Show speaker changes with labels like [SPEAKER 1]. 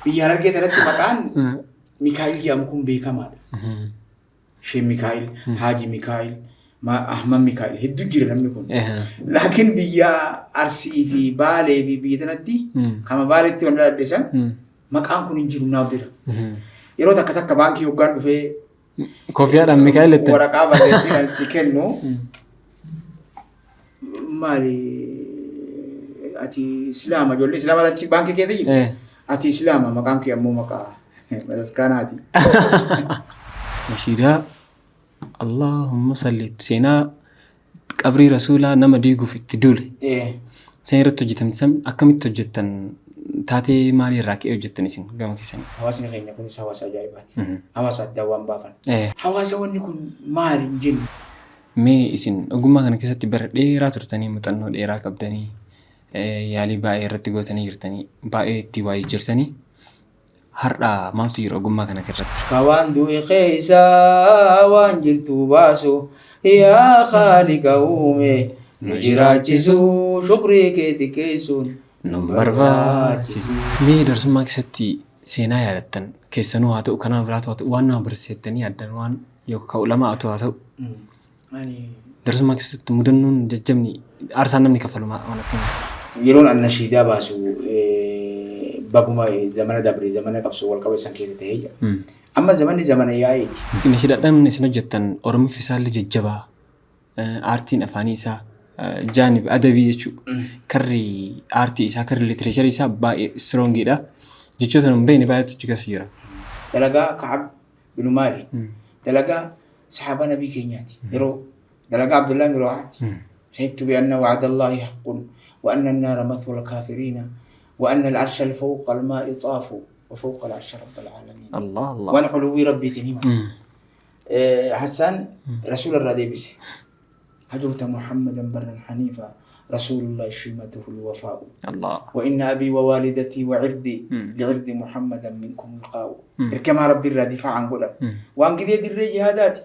[SPEAKER 1] Biyya Harargee tanatti maqaan Mikaa'il jedhamu kun beekamaadha. Shee Mikaa'il, Haaji Mikaa'il, Ahmad Mikaa'il hedduu jira namni kun. Laakiin biyya Arsii fi Baalee fi biyya tanatti kama Baaleetti waan dhaladhe san maqaan kun hin jiru naaf dira. Yeroo takka takka baankii hoggaan dhufee
[SPEAKER 2] Kofiyaadhaan Mikaa'il jettan.
[SPEAKER 1] Waraqaa barreessee kan itti kennu maali ati islaama ijoollee islaama achi baankii keessa jiru. Ati islaama maqaan kee ammoo maqaa bataskaanaati.
[SPEAKER 2] Nashiidaa Allahumma salli seenaa qabrii rasuulaa nama diiguuf itti duule. San irratti hojjetan san akkamitti hojjettan taatee maalii irraa ka'ee hojjettan isin gama keessanii?
[SPEAKER 1] Hawaasni keenya kunis hawaasa ajaa'ibaati. Hawaasa addaan waan baafan. Hawaasa wanni kun maali hin jenne.
[SPEAKER 2] Mee isin ogummaa kana keessatti bara dheeraa turtanii muuxannoo dheeraa qabdanii yaalii baay'ee irratti gootanii jirtanii baay'ee itti waa jijjiirtanii Har'a maaltu jira ogummaa kana irratti?
[SPEAKER 1] Ka waan du'e keessa waan jirtu baasu yaa khaaliqa uume nu jiraachisu shukrii kee xiqqeessuun
[SPEAKER 2] nu barbaachisu. Mee darsummaa keessatti seenaa yaadattan keessanuu haa ta'u kanaa biraatu haa ta'u waan nama barsiisettanii yaaddan waan yookaan ka ulamaa haa ta'u.
[SPEAKER 1] Ani
[SPEAKER 2] Darsummaa keessatti mudannoon jajjabni aarsaan namni kaffalu waan akkamii?
[SPEAKER 1] Yeroon an nashiidaa baasu baguma zamana dabre zamana qabsoo wal qabe san keessa ta'ee jira. Amma zamanni zamana yaa'iiti.
[SPEAKER 2] Nashiidaadhaan isin hojjettan Oromiffi isaallee jajjabaa aartiin afaanii isaa jaanib adabii jechuudha. Karri aartii isaa karri litireecharii isaa baay'ee istroongiidha. Jechoota nu hin beekne baay'eetu achi keessa jira.
[SPEAKER 1] Dalagaa Ka'ab binu Maalik. Dalagaa sahaabaa nabii keenyaati. Yeroo dalagaa Abdullah bin Rawahaati. Shahidtu bi anna wa'ada Allahi haqqun wa anna an-naara mathwa al-kaafiriina wa anna al-arsha fawqa al-maa'i xaafu wa fawqa al-arsha rabbal aalamiin.
[SPEAKER 2] Allah Allah.
[SPEAKER 1] Waan uluwwii rabbiitiin hima. Hassaan rasuula irraa deebise. Hajawta Muhammadan barran haniifa rasuulullahi shimatuhu al-wafaa'u.
[SPEAKER 2] Allah.
[SPEAKER 1] Wa inna abii wa waalidatii wa cirdii li'irdi Muhammadan minkum wiqaa'u. Ergamaa Rabbii irraa difaa'an godhan. Waan gidee dirree jihaadaati.